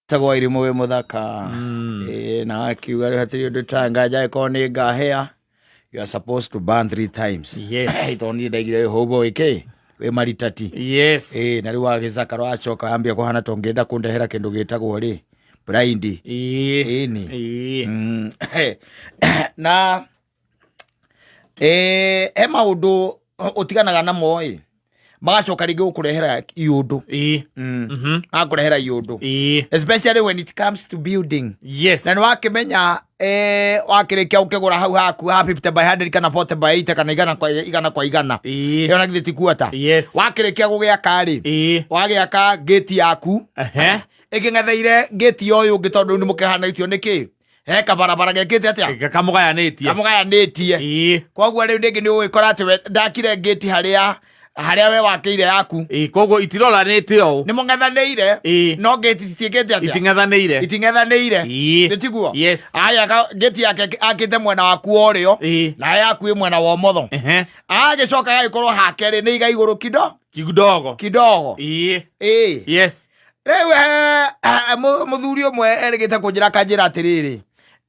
Tagwo irimũ wĩ mũthaka. Ĩĩ, na akiuga rĩu hatirĩ ũndũ ta nganja ĩkorwo nĩ ngahĩa, you are supposed to burn three times. Tondũ niĩ ndaigire wĩ hũbũ wĩ kĩ wĩ maritati. Ĩĩ, na rĩu wagĩcakara wacoka wambia kũhana ta ũngĩenda kũndehera kĩndũ gĩtagwo rĩ blind. Ĩni. Na he maũndũ ũtiganaga namo ĩ magacoka rĩngĩ gũkũrehera iũndũ. Magakũrehera iũndũ, especially when it comes to building. Na nĩ wakĩmenya wakĩrĩkia ũkĩgũra hau haku ha 50 by 100 kana 40 by 80 kana igana kwa igana kwa igana, ĩyo na githĩ ti kuota? Wakĩrĩkia gũgĩaka rĩ, wagĩaka ngĩti yaku ĩkĩng'etheire ngĩti ya ũyũ ũngĩ, tondũ nĩ mũkĩhanĩtio nĩ kĩ he kabarabara gekĩte atĩa? Kamũgayanĩtie. Kamũgayanĩtie. Koguo rĩu rĩngĩ nĩ ũgĩkora atĩ we ndakire ngĩti harĩa we wakĩire yaku. Koguo itiroranĩte ũũ. Nĩ mũng'ethanĩire. No ngĩti citiĩkĩte atĩa? Iting'ethanĩire. Iting'ethanĩire. Nĩ tiguo? Yes. Aya, ngĩti yake akĩte mwena waku wa ũrĩo na yaku ĩ mwena wa ũmotho. Agĩcoka agagĩkorwo hake rĩ nĩ iga igũrũ kido Kidogo. Kidogo. Ĩĩ. Rĩu mũthuri ũmwe erĩgĩte kũnjĩra akanjĩra atĩrĩrĩ,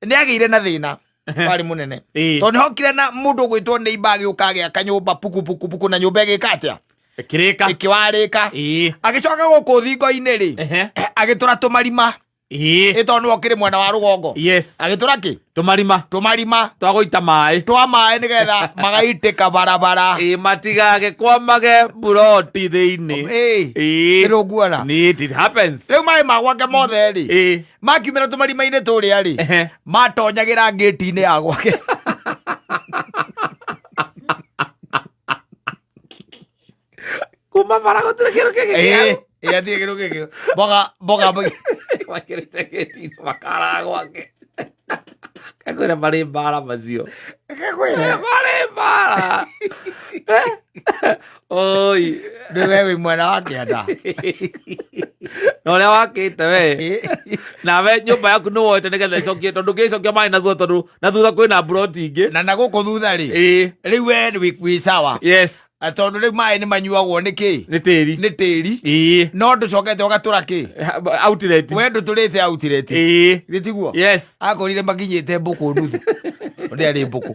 nĩ agĩire na thĩna warĩ mũnene, tondũ nĩ hokire na mũndũ ũgwĩtwo neighbor agĩũka agĩaka nyũmba puku puku puku, na nyũmba ĩgĩka atĩa? Ĩkĩrĩka. Ĩkĩwarĩka. Agĩcoka gũkũ thingo-inĩ rĩ, agĩtũra tũmarima. Ĩ tondũ nĩwe ũkĩrĩ mwena wa rũgongo. Agĩtũra kĩ? Tũmarima. Tũmarima. Twa gũita maĩ. Twa maĩ nĩgetha magaitĩka barabara. Matigage kwamage mburoti thĩinĩ. Nĩrũguona. It happens. Rĩu maĩ ma gwake mothe rĩ, makiumĩra tũmarima-inĩ tũrĩa rĩ, matonyagĩra ngĩti-inĩ ya gwake. Kuma bara gũtirĩ kĩndũ kĩngĩ kĩaru. Ĩĩ, atirĩ kĩndũ kĩngĩ, mboga mboga. Makĩrĩte gĩti-inĩ makaraga gwake. Kakwĩra marĩ mbara macio. Kakwĩra. Marĩ mbara. Oi. Rĩu we wĩ mwena wa kĩanda. Na ũrĩa wakĩte we nawe nyũmba yaku nĩ woete nĩgetha ĩcokie, tondũ ũngĩcokia maĩ na thutha, tondũ na thutha kwĩna mburoti ingĩ. Na gũkũ thutha rĩ, rĩu we wĩ sawa. Tondũ rĩu maĩ nĩ manyuagwo nĩ kĩ? Nĩ tĩri. Nĩ tĩri. No ndũcokete ũgatũra kĩ? Outlet. We ndũtũrĩte outlet. Githĩ tiguo? Yes. Akorire makinyĩte mbũkũ nuthu, ndĩ arĩ mbũkũ.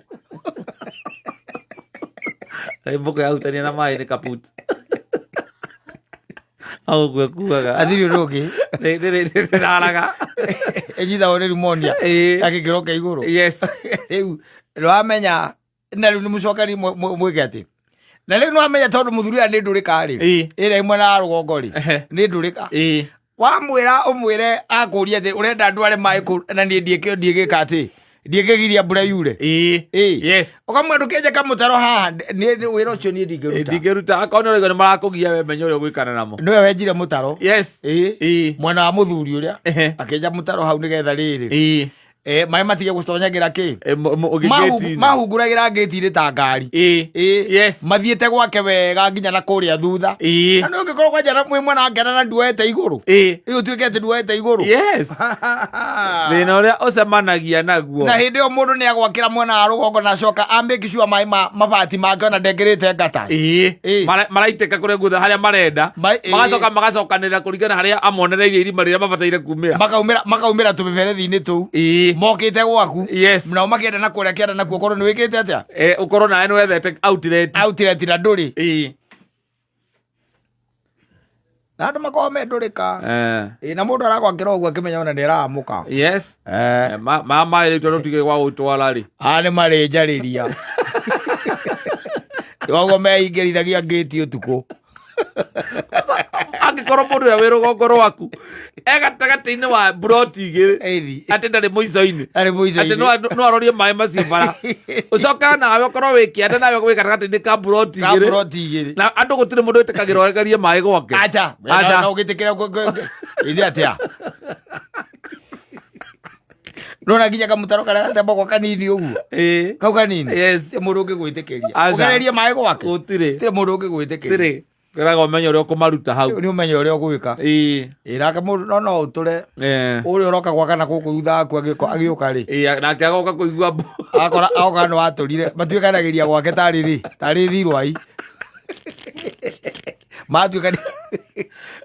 Rĩ mbũkũ yahutania na maĩ nĩ kaput agũkua kuaga. Athiri ũndũ ũngĩ. Nĩraraga. Ĩnyitagwo nĩ pneumonia. Agĩkĩro kĩa igũrũ. Rĩu nĩwamenya na rĩu nĩ mũcokeri mwĩke atĩ na rĩu nĩwamenya tondũ mũthuri ũrĩa nĩ ndũrĩka rĩ, ĩrĩa ĩ mwena wa rũgongo rĩ, nĩ ndũrĩka. Wamwĩra ũmwĩre akũria atĩ ũrenda ndware maĩ kũ na niĩ ndiĩgĩka atĩ ndiĩkĩgiria mbura yure. Ũkamwĩra ndũkĩenje kamũtaro haha, niĩ wĩra ũcio niĩ ndingĩruta. Ndingĩruta. Akorwo nĩ ũraigua nĩ marakũgia, we menya ũrĩa ũgwĩkana namo. Nĩwe wenjire mũtaro. Mwena wa mũthuri ũrĩa akĩenja mũtaro hau nĩgetha rĩrĩ, maĩ matige gũtonyagĩra kĩ? Ngĩti-inĩ. Mahunguragĩra ngĩti-inĩ ta ngari. Mathiĩte gwake wega nginya na kũrĩa thutha. Na nĩ ũngĩkorwo kwanja na mwĩ mwena wa kĩanda na nduoete igũrũ. Ĩ ũtuĩke atĩ nduoete igũrũ. Thĩna ũrĩa ũcemanagia naguo. Na hĩndĩ ĩyo mũndũ nĩ agwakĩra mwena wa rũgongo na acoka amake sure maĩ ma mabati make ona ndekĩrĩte ngata. Maraitĩka kũrĩa guothe harĩa marenda. Magacoka magacokanĩrĩra kũringana harĩa amonereirie irima rĩrĩa mabataire kumĩra. Makaumĩra tũmĩberethi-inĩ tũu. Mokĩte gwaku. Nao makĩenda na kũrĩa kĩanda nakuo korwo nĩ wĩkĩte atĩa? Ũkorwo nawe nĩ wethete outlet. Outlet na ndũrĩ. Na andũ makorwo me ndũrĩka. Ĩ, na mũndũ aragwakĩra ũguo akĩmenya ona nĩ aramũka. Ma maĩ rĩu tondũ tige gwa gũtwara rĩ. Aya nĩ marĩnjarĩria koguo meingĩrithagia ngĩti ũtukũ. Angĩkorwo mũndũ ũrĩa wĩ rũgongo rwaku e gatagatĩ-inĩ wa mburoti igĩrĩ, atĩ ndarĩ mũico-inĩ, Arĩ mũico-inĩ. Atĩ no arorie maĩ macio bara, ũcoke nawe ũkorwo wĩ kĩanda nawe wĩ gatagatĩ-inĩ ka mburoti Ka igĩrĩ. mburoti igĩrĩ. Na andũ gũtirĩ mũndũ wĩtĩkagĩra oregerie maĩ gwake. Acha. Acha. Na ũgĩtĩkĩra ĩndĩ atĩa nona nginya kamũtaro karĩa gatemagwo kanini ũguo, kau kanini. Ti mũndũ ũngĩgwĩtĩkĩria Aca. ũgererie maĩ gwake. Gũtirĩ. Ti mũndũ ũngĩgwĩtĩkĩria. Gũtirĩ. Kwĩraga ũmenye ũrĩa ũkũmaruta hau. Nĩ ũmenye ũrĩa ũgwĩka. Ĩ nake mũndũ no ũtũre ũrĩa ũroka gwaka na gũkũ thutha waku agĩũka rĩ. Nake agoka kũigua Akora agoka nĩ watũrire matuĩkanagĩria gwake tarĩ rĩ tarĩ thirwai matuĩka.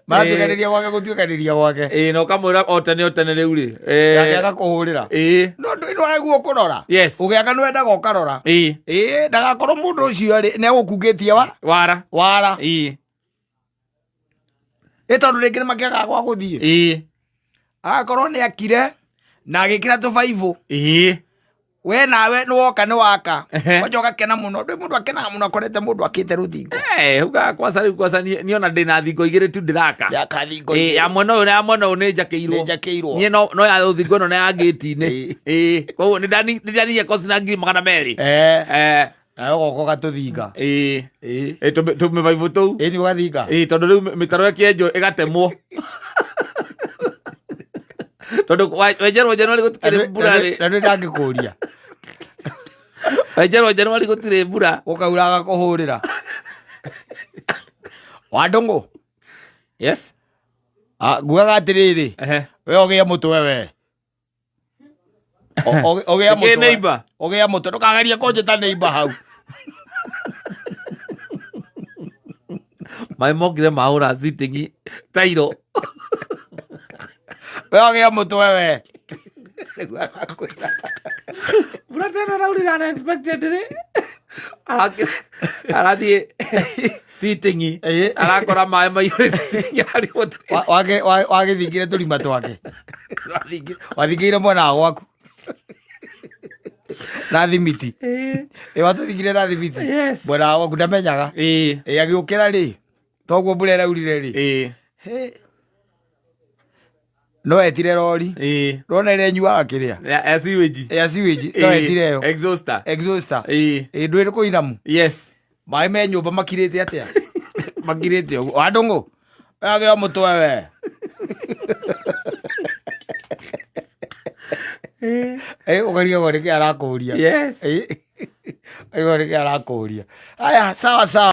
Maratuĩkanĩria gwake, gũtuĩkanĩria gwake. Ĩĩ, na ũkamwĩra o tene o tene rĩu rĩ. Nake agakũhũrĩra. No ndũ ũkũrora. Yes. Ũgĩaka nĩ wendaga ũkarora. Ĩĩ. Ĩĩ, ndagakorwo mũndũ ũcio rĩ nĩ egũkungĩtie wa Wara. Wara. Ĩĩ. Ĩ tondũ rĩngĩ nĩ makĩagaga gwa gũthiĩ. Agakorwo nĩ akire na agĩkĩra tũbaibũ. We nawe nĩ woka nĩ waka. Kwanja ũgakena mũno, ndĩ mũndũ akenaga mũno akorete mũndũ akĩte rũthingo. Eh, ugaga kwaca rĩu kwaca niĩ ona ndĩna thingo igĩrĩ tu ndĩraka. Yaka thingo. Ĩĩ, ya mwena ũyũ na ya mwena ũyũ nĩ njakĩirwo. Nĩ njakĩirwo. Niĩ no ya rũthingo ĩno na ya ngĩti-inĩ. Ĩĩ. Ĩĩ, koguo nĩ ndaninia kosi na 200,000. Eh. Eh. Nawe ũgoka ũgatũthinga. Ĩĩ. Ĩĩ. Ĩĩ, tũmĩbaibũ tũu. Ĩĩ, nĩ ũgathinga. Ĩĩ, tondũ rĩu mĩtaro ĩkĩenjwo ĩgatemwo tondũ wenjerwo Januari gũtikĩrĩ mbura rĩ. Na ndĩ ndangĩkũria. Wenjerwo Januari gũtirĩ mbura. Gũkaura agakũhũrĩra wa ndũng'ũ. Yes. Ah, ngugaga atĩrĩrĩ, we ũgĩe mũtwe, we ũgĩe Nĩkĩ mũtwe. neighbor? Ũgĩe mũtwe, ndũkagerie kũnjĩta neighbor hau. Maĩ mokire mahũra sitting tairo. We ũgĩe mũtwe we. Nĩguo agakwĩra. Mbura tena raurire unexpected rĩ. Arathiĩ sitting arakora maĩ maiyũrĩte sitting ararigwo. Wagĩthingire tũrima twake. Wathingĩire mwena wa gwaku na thimiti. Ĩ, watũthingire na thimiti. Yes. Mwena wa gwaku ndamenyaga. Ĩĩ. Ĩ, agĩũkĩra rĩ, toguo mbura ĩraurire rĩ. Ĩĩ. Hĩ. No etire rori. Ĩĩ. Rona ĩrĩa ĩnyuaga kĩrĩa Ya sewage. Ya sewage, no etire ĩyo. Exhauster. Exhauster. Ĩĩ. Ĩ, ndwĩrĩ kũinamu. Yes. Maĩ me nyũmba makirĩte atĩa, makirĩte ũguo. Wa ndũng'ũ, agĩa mũtwe we. Ĩ, ũkarigagwo nĩkĩ arakũria. Yes. Ĩ, ũkarigagwo nĩkĩ arakũria. Aya, sawa sawa.